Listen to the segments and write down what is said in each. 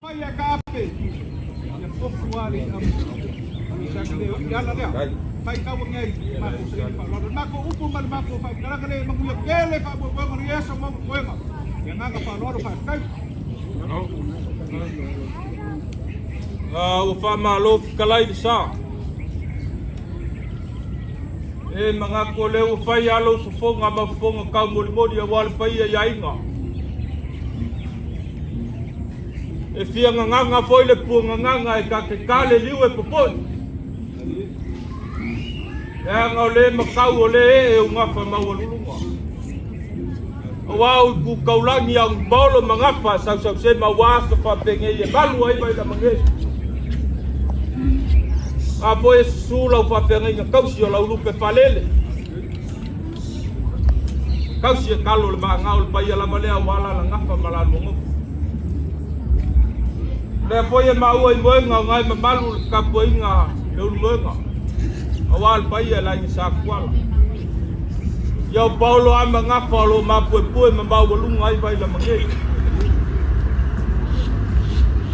Fai a ka ape. Ia pofu a le amu. Sa le i ala lea. Fai kau ngai ma ko sa fa lo ma ko upu ma ma ko fa kala kale ma ku kele fa bo bo ni eso mo ko nga. Ya nga fa lo fa kai. Ah, ua faamalo fetalai le sa. E manatu o lea ua fai lava lou fofoga ma fofoga taumolimoli aua le paia i aiga. E fia gagaga foi le pua gagaga e ta te ta le liu e popoi. Leaga o le matau o le ee o gafa maualuluga. Aua o itu taulagi au maolo ma gafa sausausema aua aso faapenei e malu ai mai lamagei. A foi e susu lau faafeagaiga tausi o lau lupe faalele. Tausi e kalo le maga o le paia lava lea aua la lagafa ma la luagofu. Lea foi e maua i moega o ngai mamalu le tapuaiga le ulu moega. Aua le paia e laiga sa kuala. Ia o Paolo a ma gafa o lo mapuepue ma maualuga ai vai lamagei.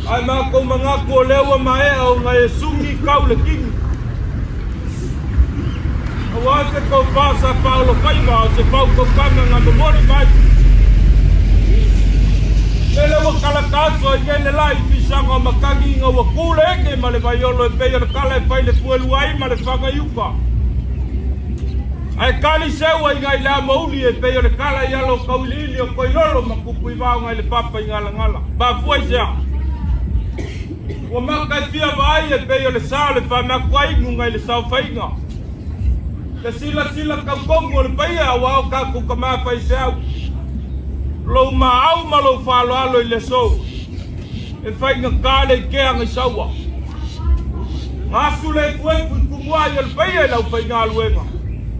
Ae matou manatu o lea ua maea ona e suni kau le kini. Aua se tofa sa Paolo faiva o se fautotaga na momoli mai. Lele ua kalaka aso ai nei le la i fisaga o matagi ina ua ku le eke ma le vaiolo e pei o le kala e fai le fuelua ai ma le faga i uka. Ae kali seua i ngai le amouli e pei o le kala i alo o kauiliili o Koilolo ma kupu i vao ngai le papa i Galagala. Mafua i se a? Ua maka e fia vaai e pei o le sa o le faamakuainu ngai le saofaiga. Le silasila tautonu o le paia aua o tatou tama faifeau. Lou maau ma lou faaaloalo i le aso e faigata le ikea ngai saua. Gasu le efuefu i tumuai o le paia i lau faigaluega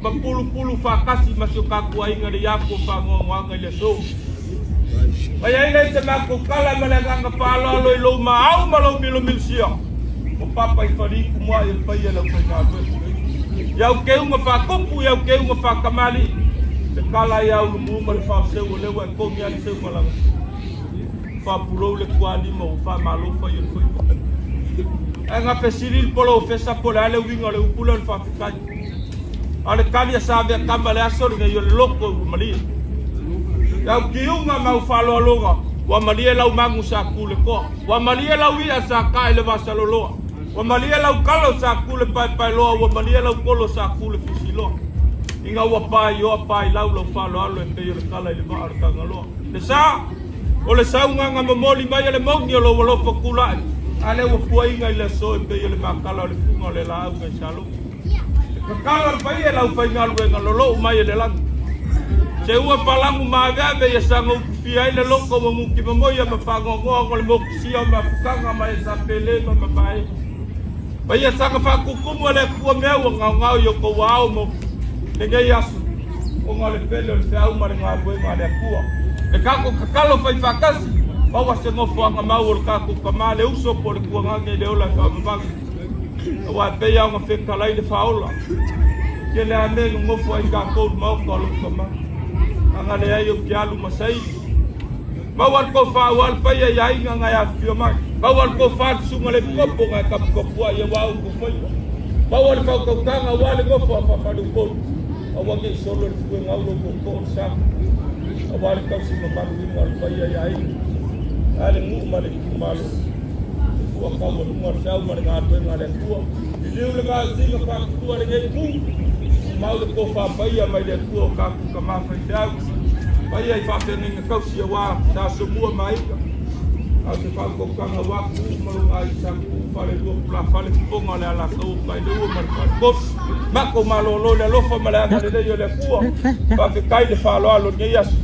ma pulupulu faatasi ma si o tatou aiga le iaku o faanoanoaga i le aso. Mai ai lea i se matou tala ma le agaga faaaloalo i lou maau ma lou milomilosia o papa i faliiku muai o le paia i lau faigaluega. I au keuga faatupu, i au keuga faatamalii, le tala ia ulumu ma le faoseu o lea ua e togi lava le seu malaga. Faapulou le tualima ua faamalo fai o le faiva. Ae na fesili le polofesa po o le a le uiga o le upu lea o le faafetai. A o le tali a Saveatama i le aso lenei o le loto ua malie. I au tiuga ma au faaaloaloga ua malie lau magu sa tu le toa. Ua malie lau i'a sa tae le vasaloloa. Ua malie lau kalo sa tu le paepaeloa. Ua malie lau kolo sa tu le fusiloa. Ina ua paioa paelau lau faaaloalo e pei o le kala i le vaa o le Tagaloa. Le sa! O le saunoaga momoli mai a le moni o lou alofa tulai, a lea ua puaina i le aso e pei o le makala o le fuga o le laau nai Salogo. E tatalo le paia i lau faigaluega lolou mai e le lagi. Se ua palagu maaveave ia saga utufia ai le loko ua nutimamoia ma faanoanoa ona o le motusia o mafutaga ma e sa pele ma mamae. Paia saga faatutumu e le Atua mea ua gaogao i o tou ao mo lenei aso, ona o le pele o le feau ma le galuega a le Atua. Le tatou tatalo fai faatasi, maua se nofoaga mau o le tatou tama, le uso po o le tuagane i le ola e faavavau. Aua e pei lava ona fetalai le faaola, tele lava mea e nonofo ai tatou i le maota o lou tama. Ana leai ou te alu ma saili. Maua le tofa aua le paia i aiga na e afifio mai. Maua le tofa le susuga le Epikopo na e tapukapuai aua outou faiva. Maua le faautautaga aua le nofo a Faafaleupolu. Aua ne i solo le fuega au lou tootoo le sa aua le tausi mamaluina o le paia i aiga. Ae le nuu ma le itumalo. Le fua taualuga o le feau ma le galuega a le Atua. Liliu le gaosiga faatutua lenei itu. Mau le tofa paia mai le Atua o tatou tama faifeau. Paia i faafeagaiga tausi aua sa asomua ma aiga. A o se faautautaga aua Tuuu ma lona aiga sa Tuuu Falelua Pulafale Fofoga o le Alataua Paileua ma le Falekosi. Matou malolo i le alofa ma le agalelei o le Atua. Faafetai le faaaloalo i lenei aso.